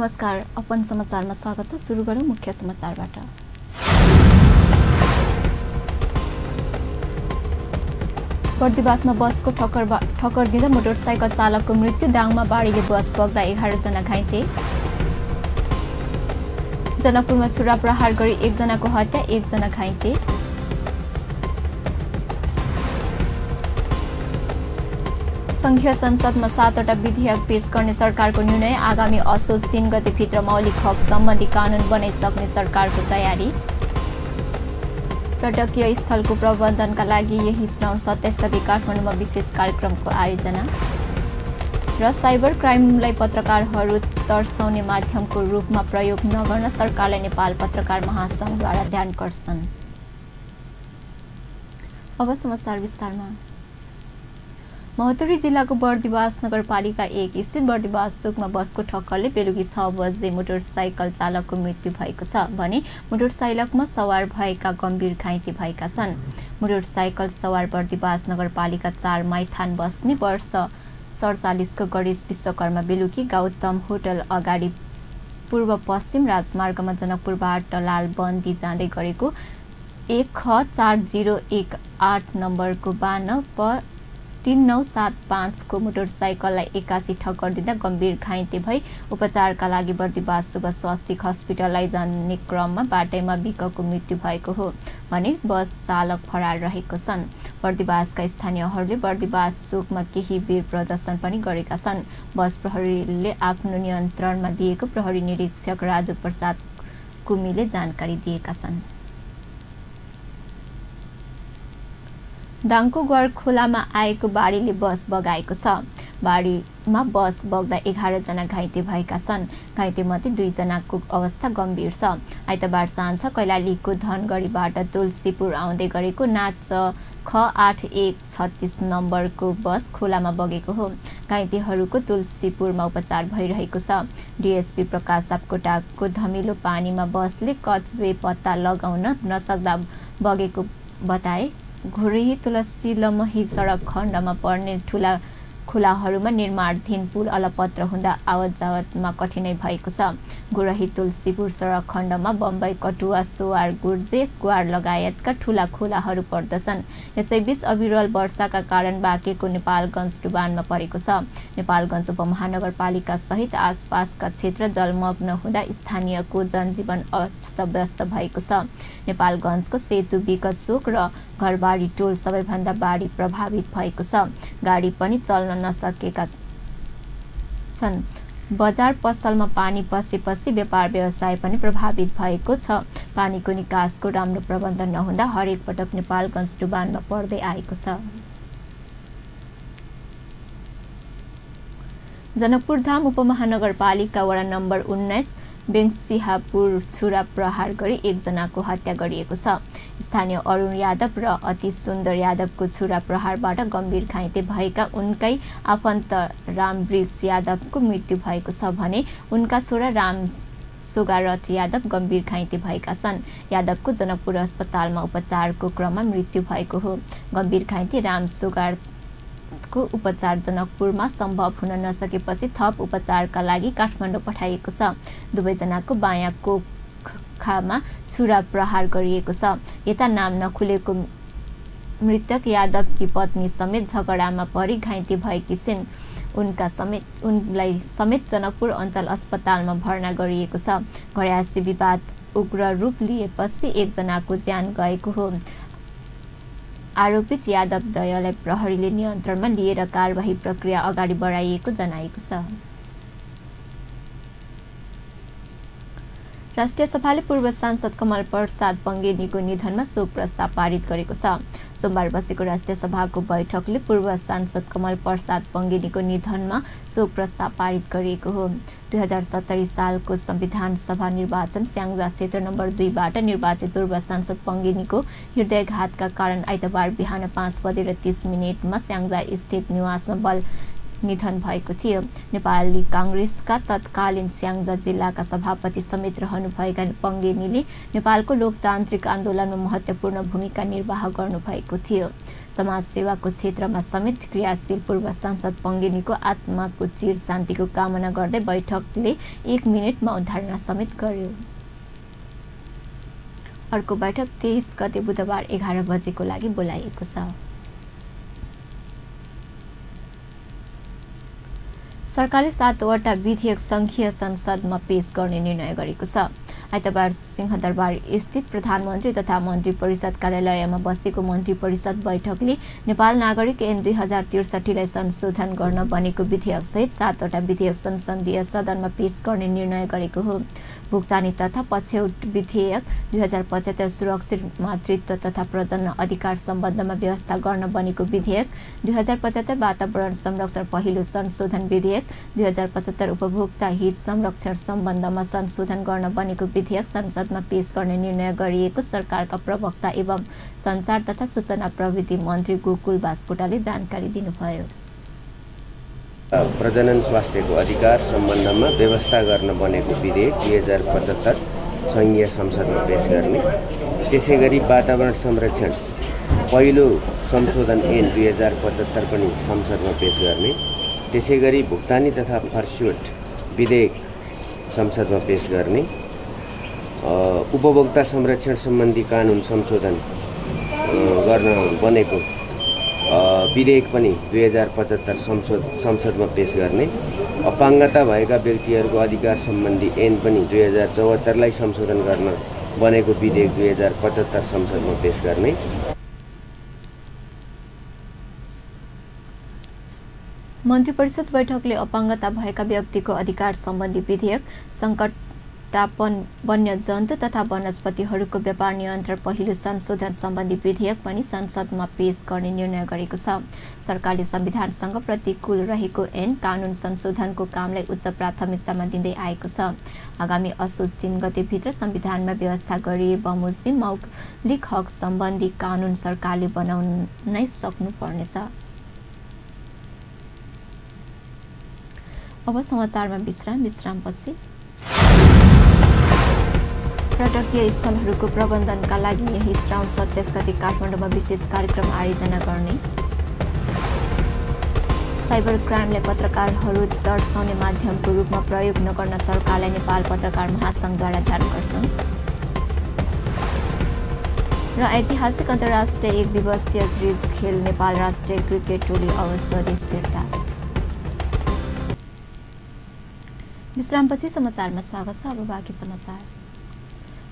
नमस्कार, अपन समाचारमा स्वागत छ। सुरु गरौँ मुख्य समाचारबाट। बर्दिवासमा बसको ठक्कर दिँदा मोटरसाइकल चालकको मृत्यु। दाङमा बाढीले बस बग्दा 11 जना घाइते। जनकपुरमा छुरा प्रहार गरी 1 जनाको हत्या, 1 जना घाइते। संघीय संसदमा 7वटा विधेयक पेश गर्ने सरकारको निर्णय। आगामी असोज 3 गतेभित्र मौलिक हक सम्बन्धी कानून बनाइसक्ने सरकारको तयारी। पर्यटकीय स्थलको प्रबन्धनका लागि यही श्रावण 27 गते काठमाडौँमा विशेष कार्यक्रमको आयोजना। र साइबर क्राइमलाई पत्रकारहरू तर्साउने माध्यमको रूपमा प्रयोग नगर्न सरकारलाई नेपाल पत्रकार महासङ्घद्वारा ध्यानकर्षण। अब समाचार विस्तारमा। महोत्तरी जिल्लाको बर्दिवास नगरपालिका 1 स्थित बर्दिवास चोकमा बसको ठक्करले बेलुकी 6 बजे मोटरसाइकल चालकको मृत्यु भएको छ भने मोटरसाइकलमा सवार भएका गम्भीर घाइते भएका छन्। मोटरसाइकल सवार बर्दिवास नगरपालिका 4 माइथान बस्ने वर्ष 47 को गणेश विश्वकर्मा बेलुकी गौतम होटल अगाडि पूर्व पश्चिम राजमार्गमा जनकपुरबाट लालबन्दी जाँदै गरेको 1X4018 नम्बरको वाहन पर 3975 को मोटरसाइकललाई 81 ठक्कर दिँदा गम्भीर घाइते भई उपचारका लागि बर्दिवास शुभ स्वास्थ्य हस्पिटललाई जाने क्रममा बाटैमा बिकको मृत्यु भएको हो भने बस चालक फरार रहेको छन्। बर्दिवासका स्थानीयहरूले बर्दिवास चोकमा केही बेर प्रदर्शन पनि गरेका छन्। बस प्रहरीले आफ्नो नियन्त्रणमा लिएको प्रहरी निरीक्षक राजु प्रसाद कुमीले जानकारी दिएका छन्। दाङको गढ खोलामा आएको बाढीले बस बगाएको छ। बाढीमा बस बग्दा 11 जना घाइते भएका छन्। घाइतेमध्ये 2 जनाको अवस्था गम्भीर छ। आइतबार साँझ कैलालीको धनगढीबाट तुलसीपुर आउँदै गरेको नाच X8136 नम्बरको बस खोलामा बगेको हो। घाइतेहरूको तुलसीपुरमा उपचार भइरहेको छ। डिएसपी प्रकाश सापकोटाको धमिलो पानीमा बसले कचवे पत्ता लगाउन नसक्दा बगेको बताए। घुरेही तुलसी लमही सडक खण्डमा पर्ने ठूला खोलाहरूमा निर्माणाधीन पुल अलपत्र हुँदा आवत जावतमा कठिनाइ भएको छ। गुरही तुलसीपुर सडक खण्डमा बम्बई, कटुवा, सोवार, गुर्जे, ग्वार लगायतका ठूला खोलाहरू पर्दछन्। यसैबीच अविरल वर्षाका कारण बाँकेको नेपालगञ्ज डुबानमा परेको छ। नेपालगञ्ज उपमहानगरपालिका सहित आसपासका क्षेत्र जलमग्न हुँदा स्थानीयको जनजीवन अस्तव्यस्त भएको छ। नेपालगञ्जको सेतु, विकट चोक र घरबारी टोल सबैभन्दा बढी प्रभावित भएको छ। गाडी पनि चल्न नसकेका छन्। बजार पसलमा पानी पसेपछि व्यापार व्यवसाय पनि प्रभावित भएको छ। पानीको निकासको राम्रो प्रबन्ध नहुँदा हरेक पटक नेपालगञ्ज डुबानमा पर्दै आएको छ। जनकपुरधाम उपमहानगरपालिका वडा नम्बर 19 बेङसिहापुर छुरा प्रहार गरी 1 जनाको हत्या गरिएको छ। स्थानीय अरुण यादव र अति सुन्दर यादवको छुरा प्रहारबाट गम्भीर घाइते भएका उनकै आफन्त रामवृक्ष यादवको मृत्यु भएको छ भने उनका छोरा राम सोगारथ यादव गम्भीर घाइते भएका छन्। यादवको जनकपुर अस्पतालमा उपचारको क्रममा मृत्यु भएको हो। गम्भीर घाइते राम सोगारथ को उपचार जनकपुरमा सम्भव हुन नसकेपछि थप उपचारका लागि काठमाडौँ पठाइएको छ। दुवैजनाको बायाँ कोखामा छुरा प्रहार गरिएको छ। यता नाम नखुलेको मृतक यादवकी पत्नी समेत झगडामा परि घाइते भएकी छिन्। उनलाई समेत जनकपुर अञ्चल अस्पतालमा भर्ना गरिएको छ। घरायसी विवाद उग्र रूप लिएपछि 1 जनाको ज्यान गएको हो। आरोपित यादव दयलाई प्रहरीले नियन्त्रणमा लिएर कारबाही प्रक्रिया अगाडि बढाइएको जनाएको छ। राष्ट्रिय सभाले पूर्व सांसद कमल प्रसाद पङ्गेनीको निधनमा शोक प्रस्ताव पारित गरेको छ। सोमबार बसेको राष्ट्रिय सभाको बैठकले पूर्व सांसद कमल प्रसाद पङ्गेनीको निधनमा शोक प्रस्ताव पारित गरिएको हो। 2070 सालको संविधान सभा निर्वाचन स्याङ्जा क्षेत्र नम्बर 2 बाट निर्वाचित पूर्व सांसद पङ्गेनीको हृदयघातका कारण आइतबार बिहान 5 बजेर 30 मिनेटमा स्याङ्जा स्थित निवासमा निधन भएको थियो। नेपाली कांग्रेसका तत्कालीन स्याङ्जा जिल्लाका सभापति समेत रहनुभएका पङ्गेनीले नेपालको लोकतान्त्रिक आन्दोलनमा महत्त्वपूर्ण भूमिका निर्वाह गर्नुभएको थियो। समाजसेवाको क्षेत्रमा समेत क्रियाशील पूर्व सांसद पङ्गेनीको आत्माको चिर शान्तिको कामना गर्दै बैठकले 1 मिनेट मौन धारणा समेत गर्यो। अर्को बैठक 23 गते बुधबार 11 बजेको लागि बोलाइएको छ। सरकारले 7 वटा विधेयक संघीय संसदमा पेश गर्ने निर्णय गरेको छ। आइतबार सिंहदरबार स्थित प्रधानमन्त्री तथा मन्त्री परिषद कार्यालयमा बसेको मन्त्री परिषद बैठकले नेपाल नागरिक ऐन 2063 लाई संशोधन गर्न बनेको विधेयक सहित 7 वटा विधेयक संसदीय सदनमा पेश गर्ने निर्णय गरेको हो। भुक्तानी तथा पछौट विधेयक 2075 सुरक्षित मातृत्व तथा प्रजनन अधिकार सम्बन्धमा व्यवस्था गर्न बनेको विधेयक 2075 वातावरण संरक्षण पहिलो संशोधन विधेयक 2075 उपभोक्ता हित संरक्षण सम्बन्धमा संशोधन गर्न बनेको विधेयक संसदमा पेश गर्ने निर्णय गरिएको सरकारका प्रवक्ता एवं सञ्चार तथा सूचना प्रविधि मन्त्री गोकुल बास्कोटाले जानकारी दिनुभयो। प्रजनन स्वास्थ्यको अधिकार सम्बन्धमा व्यवस्था गर्न बनेको विधेयक 2075 संघीय संसदमा पेश गर्ने, त्यसैगरी वातावरण संरक्षण पहिलो संशोधन ऐन 2075 पनि संसदमा पेश गर्ने, त्यसैगरी भुक्तानी तथा फर्स्योट विधेयक संसदमा पेश गर्ने, उपभोक्ता संरक्षण सम्बन्धी कानुन संशोधन गर्न बनेको विधेयक पनि 2075 संसदमा पेश गर्ने, अपाङ्गता भएका व्यक्तिहरूको अधिकार सम्बन्धी ऐन पनि 2074 लाई संशोधन गर्न बनेको विधेयक 2075 संसदमा पेश गर्ने। मन्त्री परिषद बैठकले अपाङ्गता भएका व्यक्तिको अधिकार सम्बन्धी विधेयक, सङ्कटापन्न वन्यजन्तु तथा वनस्पतिहरूको व्यापार नियन्त्रण पहिलो संशोधन सम्बन्धी विधेयक पनि संसदमा पेश गर्ने निर्णय गरेको छ। सरकारले संविधानसँग प्रतिकूल रहेको ऐन कानुन संशोधनको कामलाई उच्च प्राथमिकतामा दिँदै आएको छ। आगामी असोज 3 गतेभित्र संविधानमा व्यवस्था गरिए बमोजिम मौलिक हक सम्बन्धी कानुन सरकारले बनाउन नै सक्नुपर्नेछ। अब समाचारमा विश्रामपछि पर्यटकीय स्थलहरूको प्रबन्धनका लागि यही श्रावण 27 गते काठमाडौँमा विशेष कार्यक्रम आयोजना गर्ने, साइबर क्राइमलाई पत्रकारहरू दर्शाउने माध्यमको रूपमा प्रयोग नगर्न सरकारलाई नेपाल पत्रकार महासङ्घद्वारा ध्यानकर्षण र ऐतिहासिक अन्तर्राष्ट्रिय 1 दिवसीय सिरिज खेल नेपाल राष्ट्रिय क्रिकेट टोली अब स्वदेश फिर्ता। विश्रामपछि समाचारमा स्वागत छ। अब बाँकी समाचार।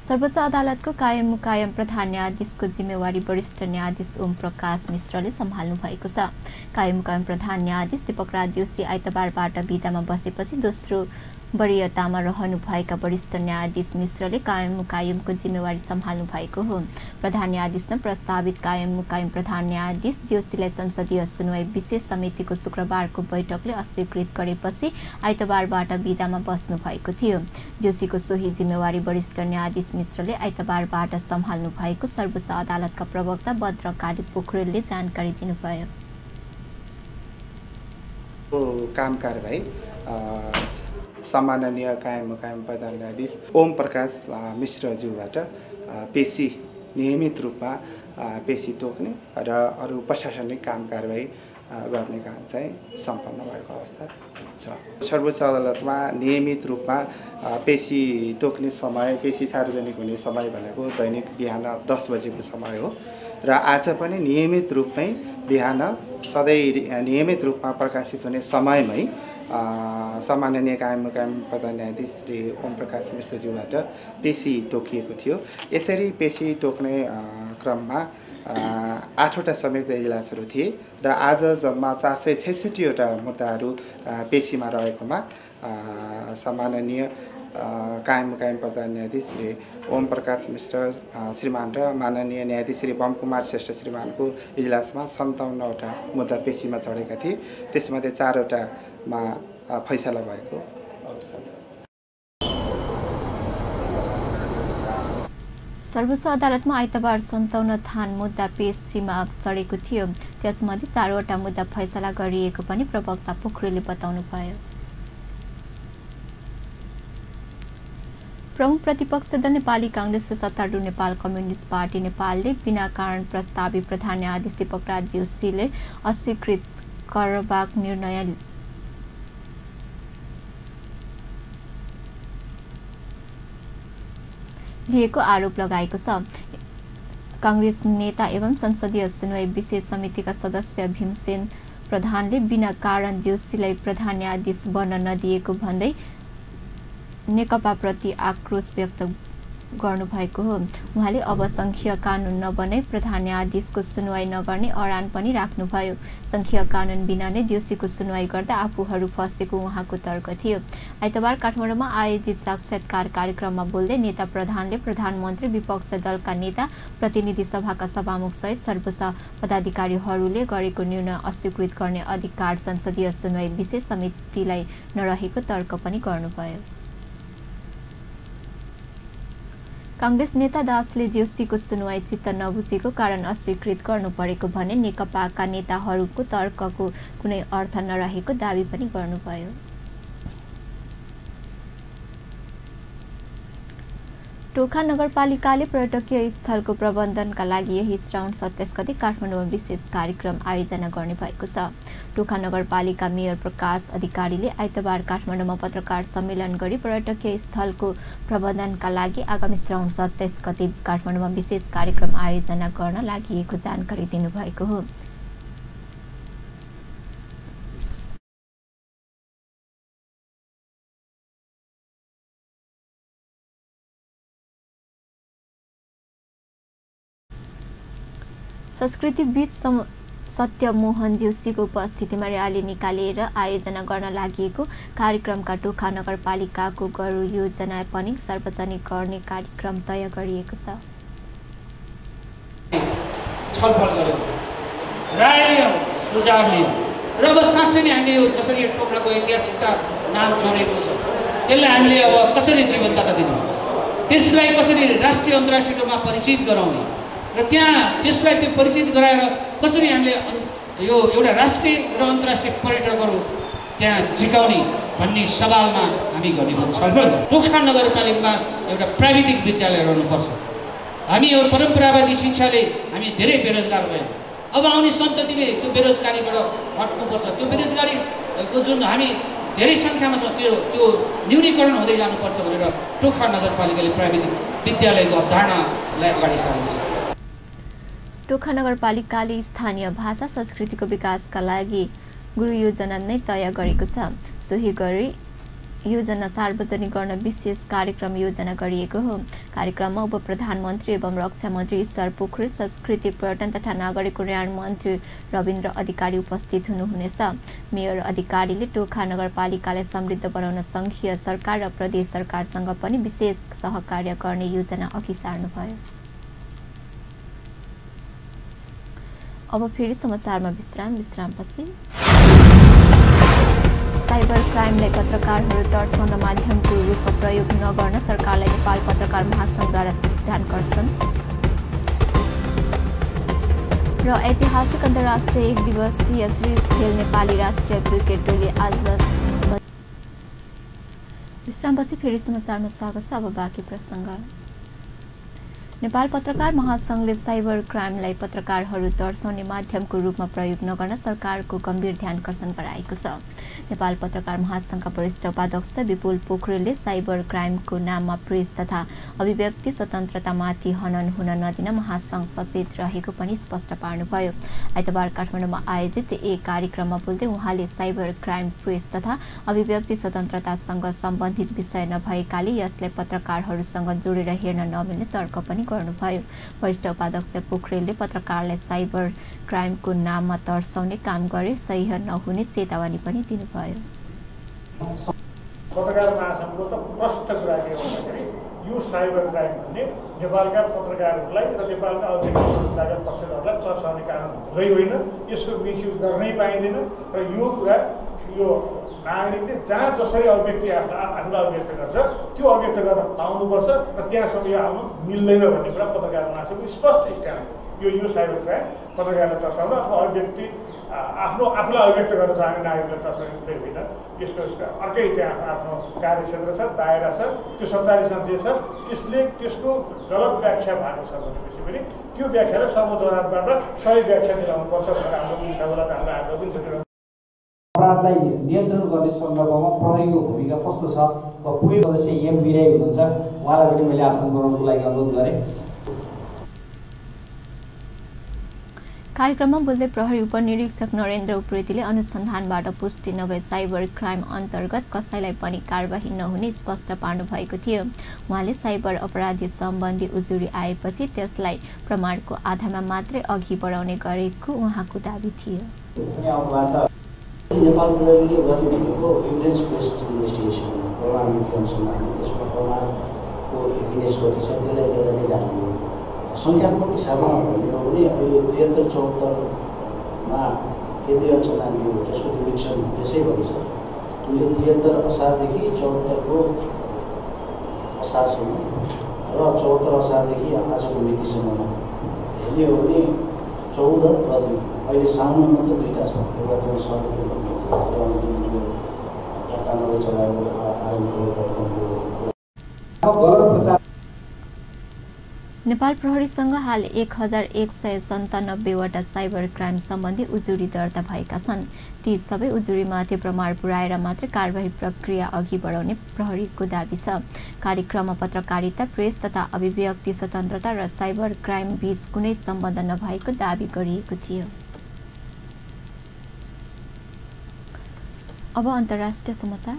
सर्वोच्च अदालतको कायम मुकायम प्रधान न्यायाधीशको जिम्मेवारी वरिष्ठ न्यायाधीश ओम प्रकाश मिश्रले सम्हाल्नु भएको छ। कायम मुकायम प्रधान न्यायाधीश दीपक राज जोशी आइतबारबाट बिदामा बसेपछि दोस्रो वरियतामा रहनुभएका वरिष्ठ न्यायाधीश मिश्रले कायम मुकायमको जिम्मेवारी सम्हाल्नु भएको हो। प्रधान न्यायाधीशमा प्रस्तावित कायम मुकायम प्रधान न्यायाधीश जोशीलाई संसदीय सुनवाई विशेष समितिको शुक्रबारको बैठकले अस्वीकृत गरेपछि आइतबारबाट बिदामा बस्नु भएको थियो। जोशीको सोही जिम्मेवारी वरिष्ठ न्यायाधीश मिश्रले आइतबारबाट सम्हाल्नु भएको सर्वोच्च अदालतका प्रवक्ता भद्रकाली पोखरेलले जानकारी दिनुभयो। काम कारबाही सम्माननीय कायम मुकायम प्रधान न्यायाधीश ओम प्रकाश मिश्रज्यूबाट पेशी नियमित रूपमा पेशी तोक्ने र अरू प्रशासनिक काम कारबाही गर्ने काम चाहिँ सम्पन्न भएको अवस्था छ। सर्वोच्च अदालतमा नियमित रूपमा पेशी तोक्ने समय, पेशी सार्वजनिक हुने समय भनेको दैनिक बिहान 10 बजेको समय हो र आज पनि नियमित रूपमै बिहान सधैँ नियमित रूपमा प्रकाशित हुने समयमै सम्माननीय कायम मुकायम प्रधान न्यायाधीश श्री ओम प्रकाश मिश्रज्यूबाट पेशी तोकिएको थियो। यसरी पेशी तोक्ने क्रममा 8वटा संयुक्त इजलासहरू थिए र आज जम्मा 466 वटा मुद्दाहरू पेशीमा रहेकोमा सम्माननीय कायम मुकायम प्रधान न्यायाधीश श्री ओम प्रकाश मिश्र श्रीमान र माननीय न्यायाधीश श्री बम कुमार श्रेष्ठ श्रीमानको इजलासमा 57 वटा मुद्दा पेशीमा चढेका थिए। त्यसमध्ये 4 वटामा फैसला भएको अवस्था छ। सर्वोच्च अदालतमा आइतबार 57 थान मुद्दा पेशीमा चढेको थियो। त्यसमध्ये 4 वटा मुद्दा फैसला गरिएको पनि प्रवक्ता पोखरेलले बताउनुभयो। प्रमुख प्रतिपक्ष दल नेपाली कांग्रेस र सत्तारूढ नेपाल कम्युनिस्ट पार्टी नेपालले बिना कारण प्रस्तावित प्रधान न्यायाधीश दीपक राज जोशीले अस्वीकृत करबाक निर्णय लिएको आरोप लगाएको छ। कांग्रेस नेता एवं संसदीय सुनवाई विशेष समितिका सदस्य भीमसेन प्रधानले बिना कारण जोशीलाई प्रधान न्यायाधीश बन्न नदिएको भन्दै नेकपाप्रति आक्रोश व्यक्त गर्नुभएको हो। उहाँले अब संघीय कानून नबनाई प्रधान न्यायाधीशको सुनवाई नगर्ने अडान पनि राख्नुभयो। संघीय कानून बिना नै जोशीको सुनवाई गर्दा आफूहरू फसेको उहाँको तर्क थियो। आइतबार काठमाडौँमा आयोजित साक्षात्कार कार्यक्रममा बोल्दै नेता प्रधानले प्रधानमन्त्री, विपक्ष दलका नेता, प्रतिनिधि सभाका सभामुख सहित सर्वोच्च पदाधिकारीहरूले गरेको निर्णय अस्वीकृत गर्ने अधिकार संसदीय सुनवाई विशेष समितिलाई नरहेको तर्क पनि गर्नुभयो। कांग्रेस नेता दासले जोशीको सुनवाई चित्त नबुझेको कारण अस्वीकृत गर्नु परेको भने नेकपाका नेताहरूको तर्कको कुनै अर्थ नरहेको दावी पनि गर्नुभयो। टोखा नगरपालिकाले पर्यटकीय स्थलको प्रबन्धनका लागि यही श्रावण 27 गते काठमाडौँमा विशेष कार्यक्रम आयोजना गर्ने भएको छ। टोखा नगरपालिका मेयर प्रकाश अधिकारीले आइतबार काठमाडौँमा पत्रकार सम्मेलन गरी पर्यटकीय स्थलको प्रबन्धनका लागि आगामी श्रावण 27 गते काठमाडौँमा विशेष कार्यक्रम आयोजना गर्न लागि जानकारी दिनुभएको हो। संस्कृतिविद सत्यमोहन जोशीको उपस्थितिमा र्याली निकालेर आयोजना गर्न लागि कार्यक्रमका टोखा नगरपालिकाको गरु योजना पनि सार्वजनिक गर्ने कार्यक्रम तय गरिएको छ। छलफल गर्यौं, राय लियौं, सुझाव लियौं र अब साँच्चै नै हामीले यो जसरी टोखाको ऐतिहासिकता नाम जोडेको छ त्यसलाई हामीले अब कसरी जीवन्तता दिने, त्यसलाई कसरी राष्ट्रिय अन्तर्राष्ट्रिय रूपमा परिचित गराउने र त्यहाँ त्यसलाई त्यो परिचित गराएर कसरी हामीले यो एउटा राष्ट्रिय र अन्तर्राष्ट्रिय पर्यटकहरू त्यहाँ झिकाउने भन्ने सवालमा हामी गर्ने छलफल गर्छौँ। टोखा नगरपालिकामा एउटा प्राविधिक विद्यालय रहनुपर्छ। हामी यो परम्परावादी शिक्षाले हामी धेरै बेरोजगार भयौँ। अब आउने सन्ततिले त्यो बेरोजगारीबाट हट्नुपर्छ। त्यो बेरोजगारीको जुन हामी धेरै सङ्ख्यामा छौँ त्यो न्यूनीकरण हुँदै जानुपर्छ भनेर टोखा नगरपालिकाले प्राविधिक विद्यालयको अवधारणालाई अगाडि सारेको छ। टोखा नगरपालिकाले स्थानीय भाषा संस्कृतिको विकासका लागि गुरु योजना नै तय गरेको छ। सोही गरी योजना सार्वजनिक गर्न विशेष कार्यक्रम योजना गरिएको हो। कार्यक्रममा उप प्रधानमन्त्री एवं रक्षा मन्त्री ईश्वर पोखरेल, सांस्कृतिक पर्यटन तथा नागरिक कल्याण मन्त्री रविन्द्र अधिकारी उपस्थित हुनुहुनेछ। मेयर अधिकारीले टोखा नगरपालिकालाई समृद्ध बनाउन संघीय सरकार र प्रदेश सरकारसँग पनि विशेष सहकार्य गर्ने योजना अघि सार्नुभयो। अब फेरि समाचारमा विश्रामपछि साइबर क्राइमलाई पत्रकारहरू तर्साउन माध्यमको रूपमा प्रयोग नगर्न सरकारलाई नेपाल पत्रकार महासङ्घद्वारा ध्यानकर्षण र ऐतिहासिक अन्तर्राष्ट्रिय 1 दिवसीय सिरिज खेल नेपाली राष्ट्रिय क्रिकेट टोली आज विश्रामपछि फेरि समाचारमा स्वागत छ। अब बाँकी प्रसङ्ग। नेपाल पत्रकार महासङ्घले साइबर क्राइमलाई पत्रकारहरू तर्साउने माध्यमको रूपमा प्रयोग नगर्न सरकारको गम्भीर ध्यानकर्षण गराएको छ। नेपाल पत्रकार महासङ्घका वरिष्ठ उपाध्यक्ष विपुल पोखरेलले साइबर क्राइमको नाममा प्रेस तथा अभिव्यक्ति स्वतन्त्रतामाथि हनन हुन नदिन महासङ्घ सचेत रहेको पनि स्पष्ट पार्नुभयो। आइतबार काठमाडौँमा आयोजित एक कार्यक्रममा बोल्दै उहाँले साइबर क्राइम प्रेस तथा अभिव्यक्ति स्वतन्त्रतासँग सम्बन्धित विषय नभएकाले यसलाई पत्रकारहरूसँग जोडेर हेर्न नमिल्ने तर्क पनि गर्नुभयो। वरिष्ठ उपाध्यक्ष पोखरेलले पत्रकारलाई साइबर क्राइमको नाममा तर्साउने काम गरे सही नहुने चेतावनी पनि दिनुभयो। पत्रकार महासङ्घको त प्रष्ट कुरा के भन्दाखेरि यो साइबर क्राइम भन्ने नेपालका पत्रकारहरूलाई र नेपालका औद्योगिक पक्षधरलाई तर्साउने काम हुँदै होइन, यसको मिसयुज गर्नै पाइँदैन र यो कुरा यो नागरिकले जहाँ जसरी अभिव्यक्ति आफूलाई अभिव्यक्त गर्छ त्यो अभिव्यक्त गर्न पाउनुपर्छ र त्यहाँसम्म यो आउनु मिल्दैन भन्ने कुरा पत्रकार मान्छेको स्पष्ट स्ट्यान्ड हो। यो साइबर क्राइम पत्रकारले तर्साउन अथवा अभिव्यक्ति आफूलाई अभिव्यक्त गर्न चाहने नागरिकले तर्साउने होइन। यसको अर्कै त्यहाँ आफ्नो कार्यक्षेत्र छ, दायरा छ, त्यो सञ्चारी सञ्चय छ, त्यसले त्यसको गलत व्याख्या भएको छ भनेपछि पनि त्यो व्याख्यालाई सर्वोच्च अदालतबाट सही व्याख्या दिलाउनुपर्छ भनेर हाम्रो इच्छाबाट हाम्रो आग्रह पनि छ। अपराधलाई नियन्त्रण गर्ने सन्दर्भमा प्रहरीको भूमिका कस्तो छ वा पूर्व सदस्य एम बिराई हुनुहुन्छ, उहाँलाई पनि मैले आसन बनाउनको लागि अनुरोध गरेँ। कार्यक्रममा बोल्दै प्रहरी उपनिरीक्षक नरेन्द्र उप्रेतीले अनुसन्धानबाट पुष्टि नभए साइबर क्राइम अन्तर्गत कसैलाई पनि कारबाही नहुने स्पष्ट पार्नु भएको थियो। उहाँले साइबर अपराधी सम्बन्धी उजुरी आएपछि त्यसलाई प्रमाणको आधारमा मात्रै अघि बढाउने गरेको उहाँको दाबी थियो। नेपाल प्रहरीले गर्ने भनेको एभिडेन्स बेस्ड इन्भेस्टिगेसन हो, प्रमाणिक अनुसन्धान हो। त्यसमा प्रमाणको एभिडेन्स कति छ त्यसलाई लिएर नै जाने हो। सङ्ख्यात्मक हिसाबमा भन्ने हो भने अहिले 73-74मा केन्द्रीय अनुसन्धान ब्युरो जसको जुडिक्सन त्यसै भन्छ, उनले 73 असारदेखि 74को असारसम्म र 74 असारदेखि आजको मितिसम्ममा हेर्ने हो भने 14 र 2 अहिले साउनमा मात्र 2टा छ। एउटा त्यो सर्भको जुन दर्ता नभई चलाएको आरम्भ नेपाल प्रहरीसँग हाल 1197वटा साइबर क्राइम सम्बन्धी उजुरी दर्ता भएका छन्। ती सबै उजुरीमाथि प्रमाण पुर्याएर मात्र कारबाही प्रक्रिया अघि बढाउने प्रहरीको दाबी छ। कार्यक्रममा पत्रकारिता, प्रेस तथा अभिव्यक्ति स्वतन्त्रता र साइबर क्राइम बीच कुनै सम्बन्ध नभएको दाबी गरिएको थियो। अब अन्तर्राष्ट्रिय समाचार।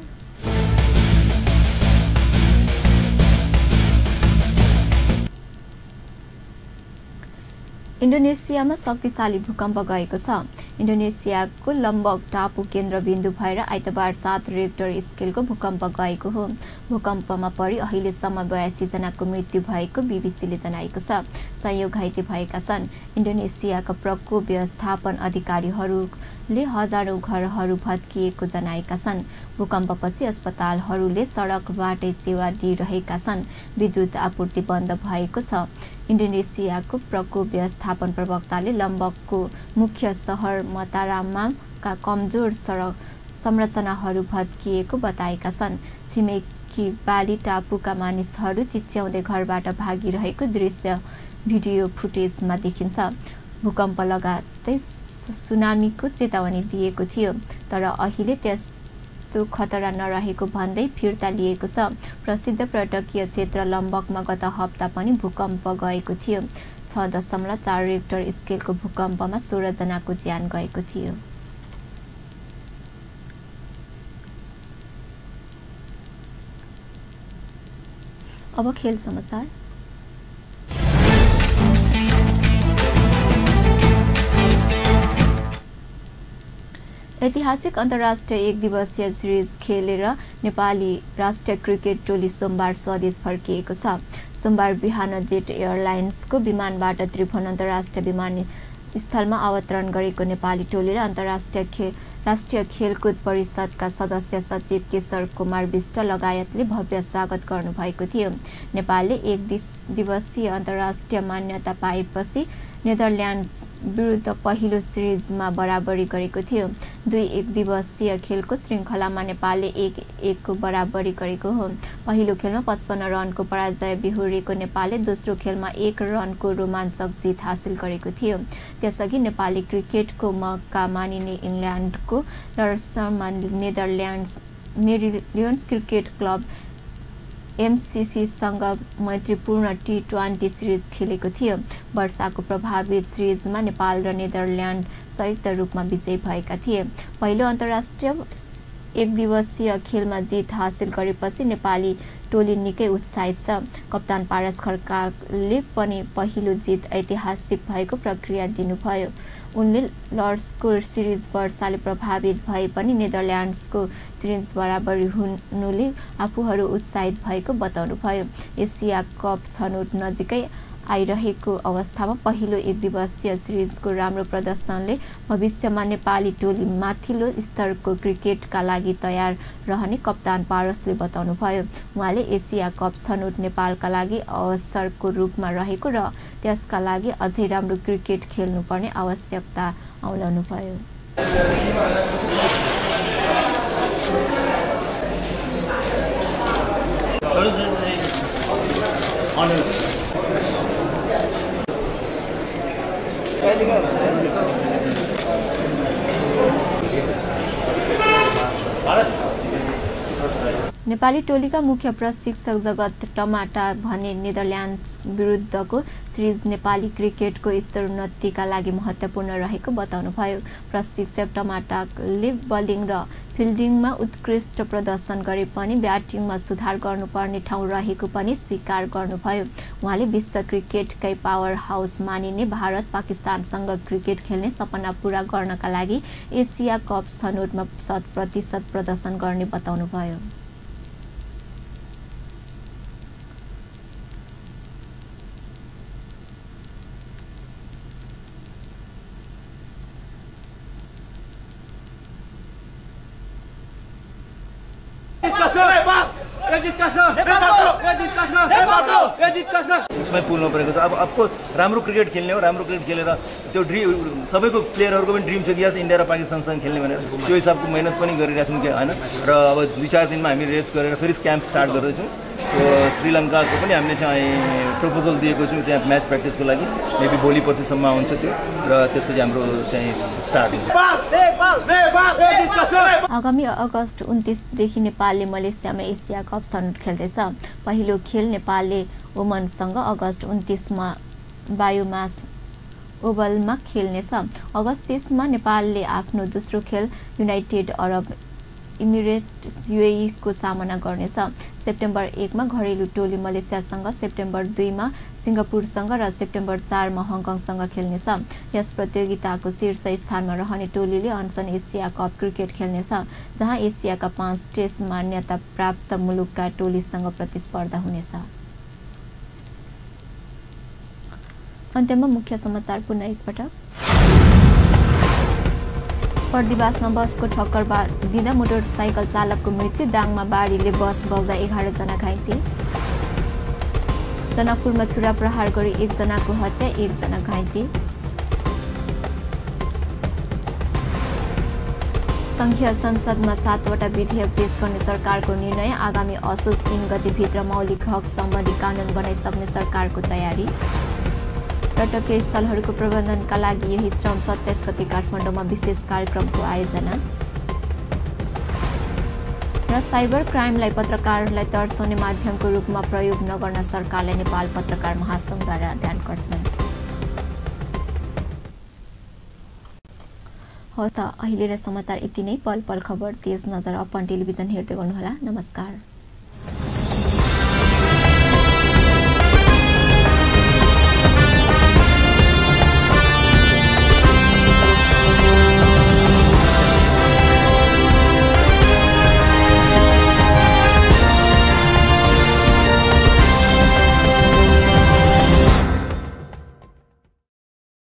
इन्डोनेसियामा शक्तिशाली भूकम्प गएको छ। इन्डोनेसियाको लम्बक टापु केन्द्रबिन्दु भएर आइतबार 7 रिक्टर स्केलको भूकम्प गएको हो। भूकम्पमा परि अहिलेसम्म 82 जनाको मृत्यु भएको बीबीसीले जनाएको छ। संयोग घाइते भएका छन्। इन्डोनेसियाका प्रकोप व्यवस्थापन अधिकारीहरूले हजारौं घरहरू भत्किएको जनाएका छन्। भूकम्पपछि अस्पतालहरूले सडकबाटै सेवा दिइरहेका छन्। विद्युत आपूर्ति बन्द भएको छ। इन्डोनेसियाको प्रकोप व्यवस्थापन प्रवक्ताले लम्बकको मुख्य सहर मतारामका कमजोर सडक संरचनाहरू भत्किएको बताएका छन्। छिमेकी बाली टापुका मानिसहरू चिच्याउँदै घरबाट भागिरहेको दृश्य भिडियो फुटेजमा देखिन्छ। भूकम्प लगातै सुनामीको चेतावनी दिएको थियो, तर अहिले त्यस्तो खतरा नरहेको भन्दै फिर्ता लिएको छ। प्रसिद्ध पर्यटकीय क्षेत्र लम्बकमा गत हप्ता पनि भूकम्प गएको थियो। 6.4 रिक्टर स्केलको भूकम्पमा 16 जनाको ज्यान गएको थियो। अब खेल समाचार। ऐतिहासिक अन्तर्राष्ट्रिय एक दिवसीय सिरिज खेलेर नेपाली राष्ट्रिय क्रिकेट टोली सोमबार स्वदेश फर्किएको छ। सोमबार बिहान जेट एयरलाइन्सको विमानबाट त्रिभुवन अन्तर्राष्ट्रिय विमानस्थलमा अवतरण गरेको नेपाली टोलीले राष्ट्रिय खेलकुद परिषदका सदस्य सचिव केशर कुमार विष्ट लगायतले भव्य स्वागत गर्नुभएको थियो। नेपालले एक दिवसीय अन्तर्राष्ट्रिय मान्यता पाएपछि नेदरल्यान्ड्स विरुद्ध पहिलो सिरिजमा बराबरी गरेको थियो। 2 एक दिवसीय खेलको श्रृङ्खलामा नेपालले 1-1 को बराबरी गरेको हो। पहिलो खेलमा 55 रनको पराजय बिहोरेको नेपालले दोस्रो खेलमा 1 रनको रोमाञ्चक जित हासिल गरेको थियो। त्यसअघि नेपाली क्रिकेटको मक्का मानिने इङ्ल्यान्डको लर्ड्समा नेदरल्यान्ड्स मेरिल्यान्ड्स क्रिकेट क्लब एमसीसीसँग मैत्रीपूर्ण T20 सिरिज खेलेको थियो। वर्षाको प्रभावित सिरिजमा नेपाल र नेदरल्यान्ड संयुक्त रूपमा विजयी भएका थिए। पहिलो अन्तर्राष्ट्रिय एक दिवसीय खेलमा जित हासिल गरेपछि नेपाली टोली निकै उत्साहित छ। कप्तान पारस खड्काले पनि पहिलो जित ऐतिहासिक भएको प्रतिक्रिया दिनुभयो। उनले लर्ड्सको सिरिज वर्षाले प्रभावित भए पनि नेदरल्यान्ड्सको सिरिज बराबरी हुनुले आफूहरू उत्साहित भएको बताउनुभयो। एसिया कप छनौट नजिकै आइरहेको अवस्थामा पहिलो एक दिवसीय सिरिजको राम्रो प्रदर्शनले भविष्यमा नेपाली टोली माथिल्लो स्तरको क्रिकेटका लागि तयार रहने कप्तान पारसले बताउनुभयो। उहाँले एसिया कप छनौट नेपालका लागि अवसरको रूपमा रहेको र त्यसका लागि अझै राम्रो क्रिकेट खेल्नुपर्ने आवश्यकता औलाउनुभयो। नेपाली टोलीका मुख्य प्रशिक्षक जगत टमाटा भने नेदरल्यान्ड्स विरुद्धको सिरिज नेपाली क्रिकेटको स्तरोन्नतिका लागि महत्त्वपूर्ण रहेको बताउनुभयो। प्रशिक्षक टमाटाले बलिङ र फिल्डिङमा उत्कृष्ट प्रदर्शन गरे पनि ब्याटिङमा सुधार गर्नुपर्ने ठाउँ रहेको पनि स्वीकार गर्नुभयो। उहाँले विश्व क्रिकेटकै पावर हाउस मानिने भारत पाकिस्तानसँग क्रिकेट खेल्ने सपना पूरा गर्नका लागि एसिया कप छनौटमा 100% प्रदर्शन गर्ने बताउनुभयो। उसमै पुलमा परेको छ। अब अफकोर्स राम्रो क्रिकेट खेल्ने हो, राम्रो क्रिकेट खेलेर त्यो सबैको प्लेयरहरूको पनि ड्रिम छ कि यस इन्डिया र पाकिस्तानसँग खेल्ने भनेर त्यो हिसाबको मेहनत पनि गरिरहेछौँ कि होइन। र अब 2-4 दिनमा हामी रेस्ट गरेर फेरि क्याम्प स्टार्ट गर्दैछौँ। त्यो श्रीलङ्काको पनि हामीले चाहिँ प्रपोजल दिएको छौँ त्यहाँ म्याच प्र्याक्टिसको लागि। मेबी भोलि पर्सिसम्म आउँछ त्यो र त्यसपछि हाम्रो चाहिँ स्टार्ट हुन्छ। आगामी अगस्त 29 देखि नेपालले मलेसियामा एसिया कप छनौट खेल्दैछ। पहिलो खेल नेपालले ओमनसँग अगस्त 29 मा बायोमास ओभलमा खेल्नेछ। अगस्त 30 मा नेपालले आफ्नो दोस्रो खेल युनाइटेड अरब इमिरेट्स UAE को सामना गर्नेछ। सेप्टेम्बर 1 मा घरेलु टोली मलेसियासँग, सेप्टेम्बर 2 मा सिङ्गापुरसँग र सेप्टेम्बर 4 मा हङकङसँग खेल्नेछ। यस प्रतियोगिताको शीर्ष स्थानमा रहने टोलीले अनसन एसिया कप क्रिकेट खेल्नेछ, जहाँ एसियाका 5 टेस्ट मान्यता प्राप्त मुलुकका टोलीसँग प्रतिस्पर्धा हुनेछ। अन्त्यमा मुख्य समाचार पुनः एकपटक। पर्दिवासमा बसको ठक्कर दिँदा मोटरसाइकल चालकको मृत्यु, दाङमा बाढीले बस बग्दा 11 जना घाइते। जनकपुरमा छुरा प्रहार गरी 1 जनाको हत्या, 1 जना घाइते। संघीय संसदमा 7 वटा विधेयक पेश गर्ने सरकारको निर्णय, आगामी असोज 3 गतेभित्र मौलिक हक सम्बन्धी कानुन बनाइसक्ने सरकारको तयारी। पर्यटकीय स्थलहरूको प्रबन्धनका लागि यही श्रम 27 गते काठमाडौँमा विशेष कार्यक्रमको आयोजना। र साइबर क्राइमलाई पत्रकारलाई तर्साउने माध्यमको रूपमा प्रयोग नगर्न सरकारलाई नेपाल पत्रकार महासङ्घद्वारा ध्यानकर्षण। हो त अहिलेलाई समाचार यति नै। पल पल खबर तेज नजर अपन टेलिभिजन हेर्दै गर्नुहोला। नमस्कार।